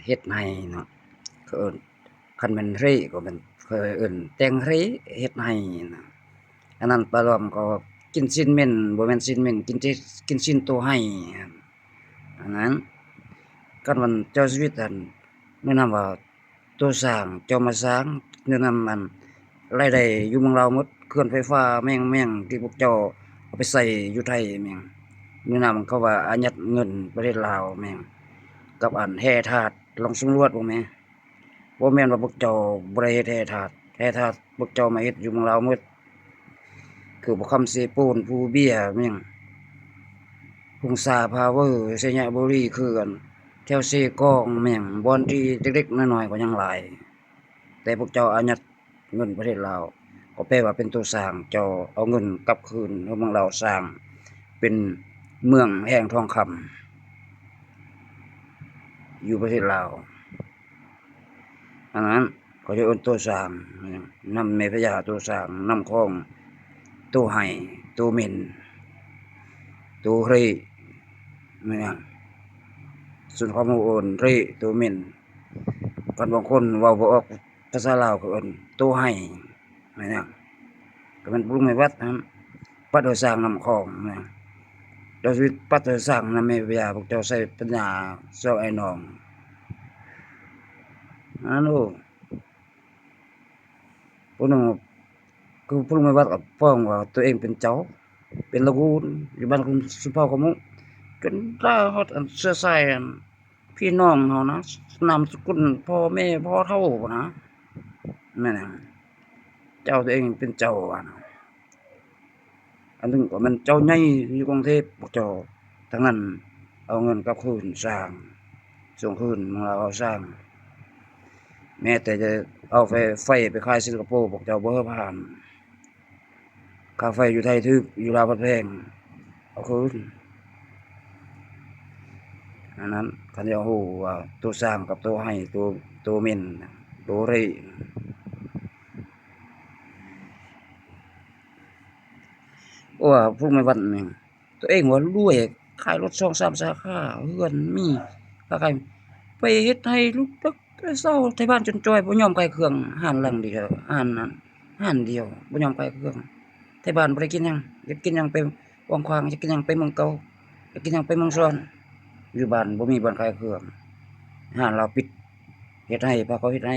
ເຮັດໄຮ່ເນາະ ເຂົາເອີ້ນ ຄັນແມ່ນເຮ່ກໍແມ່ນ ເຂົາເອີ້ນແຕ່ງເຮ່ເຮັດໄຮ່ນະ. ອັນນັ້ນປາຫຼອມກໍກິນຊີ້ນເໝັນ ບໍ່ແມ່ນຊີ້ນເໝັນ ກິນຊີ້ນ ກິນຊີ້ນໂຕໄຮ່. ອັນນັ້ນ ຄັນວ່າເຈົ້າຊີວິດຫັ້ນ ແນະນຳວ່າ ໂຕສ້າງ ເຈົ້າມາສ້າງ ແນະນຳອັນ ລາຍໄດ້ຢູ່ເມືອງລາວໝົດ ເຂື່ອນໄຟຟ້າແມ່ງໆ ທີ່ພວກເຈົ້າເອົາໄປໃຊ້ຢູ່ໄທແມ່ງ ແນະນຳເຂົາວ່າອາຍັດເງິນປະເທດລາວແມ່ງ ກັບອັນແຮ່ທາດ ລອງສຳຫຼວດເບິ່ງແມ. ບໍ່ແມ່ນວ່າພວກເຈົ້າບໍ່ໄດ້ເຮັດແຮ່ທາດ ແຮ່ທາດພວກເຈົ້າມາເຮັດຢູ່ເມືອງລາວໝົດ ຄືພວກຄຳເຊໂປນ ພູເບຍແມ່ງ ຫົງສາພາວເວີ ໄຊຍະບູລີ ຄືກັນ ແຖວເຊກອງແມ່ງ ບ່ອນທີ່ເລັກໆນ້ອຍໆກໍຍັງຫຼາຍ ແຕ່ພວກເຈົ້າອາຍັດເງິນປະເທດລາວ ກໍແປວ່າເປັນໂຕສ້າງ ເຈົ້າເອົາເງິນກັບຄືນໃຫ້ເມືອງລາວ ສ້າງເປັນເມືອງແຮ່ທອງຄຳ ຢູ່ປະເທດລາວ. ອັນນັ້ນເຂົາຈະເອີ້ນໂຕສ້າງ ນຳແມ່ພະຍາໂຕສ້າງ ນຳຂອງໂຕໄຮ່ ໂຕເໝັນ ໂຕເຮ່ ແມ່ນຫຍັງ ສ່ວນຄວາມຮູ້ເອີ້ນເຮ່ ໂຕເໝັນ. ຄັນບາງຄົນເວົ້າບໍ່ອອກພາສາລາວ ເຂົາເອີ້ນໂຕໄຮ່ ແມ່ນຫຍັງ ກໍແມ່ນປຸງແມ່ວັດຫັ້ນ ປັດເອົາສ້າງນຳຂອງນະ ເຈົ້າຊີວິດປັດເອົາສ້າງນຳແມ່ພະຍາ ພວກເຈົ້າໃຊ້ປັນຍາຊອກອ້າຍນ້ອງ ອັນນັ້ນ. ໂອ້ ຜູ້ໜຶ່ງ ຄືຜູ້ລຸງໃນວັດກໍຟ້ອງວ່າຕົວເອງເປັນເຈົ້າ ເປັນລະກູນ ຢູ່ບ້ານຄຸນຊົນເຜົ່າຂະມຸ ຈົນລາມຮອດອັນເຊື້ອສາຍອັນ ພີ່ນ້ອງເຮົານະ ນາມສະກຸນພໍ່ແມ່ພໍ່ເຖົ້າພຸ້ນນະ ແມ່ນຫຍັງ ເຈົ້າຕົວເອງເປັນເຈົ້າວ່ານະ. ອັນໜຶ່ງກໍແມ່ນເຈົ້າໃຫຍ່ຢູ່ກຸງເທບ ພວກເຈົ້າທາງນັ້ນເອົາເງິນກັບຄືນສ້າງ ສົ່ງຄືນເມືອງລາວເອົາສ້າງ ແມ້ແຕ່ຈະເອົາໄຟ ໄຟໄປຂາຍສິງກະໂປ ພວກເຈົ້າບໍ່ໃຫ້ຜ່ານ. ຄ່າໄຟຢູ່ໄທຖືກ ຢູ່ລາວພັດແພງ ເອົາຄືນ. ອັນນັ້ນ ຄັນຢາກຮູ້ວ່າໂຕສ້າງກັບໂຕໄຮ່ ໂຕ ໂຕເໝັນ ໂຕເຣ ໂອ້ ພວກແມ່ວັດນີ້ ຕົວເອງວ່າລວຍ ຂາຍລົດສອງສາມສາຂາ ເຮືອນມີ ຄ້າຂາຍ ໄປເຮັດໄຮ່ລຸກເດິກແຕ່ເຊົ້າ ໄທບ້ານຈົນຈ່ອຍ ບໍ່ຍອມຂາຍເຄື່ອງ ຮ້ານຫຼັງດຽວ ຮ້ານນັ້ນ ຮ້ານດຽວ ບໍ່ຍອມຂາຍເຄື່ອງ. ໄທບ້ານບໍ່ໄດ້ກິນຫຍັງ ຢາກກິນຫຍັງໄປຫວາງຂວາງ ຢາກກິນຫຍັງໄປເມືອງເກົ່າ ຢາກກິນຫຍັງໄປເມືອງຊອນ ຢູ່ບ້ານບໍ່ມີບ່ອນຂາຍເຄື່ອງ ຮ້ານລາວປິດ ເຮັດໄຮ່ ພາເຂົາເຮັດໄຮ່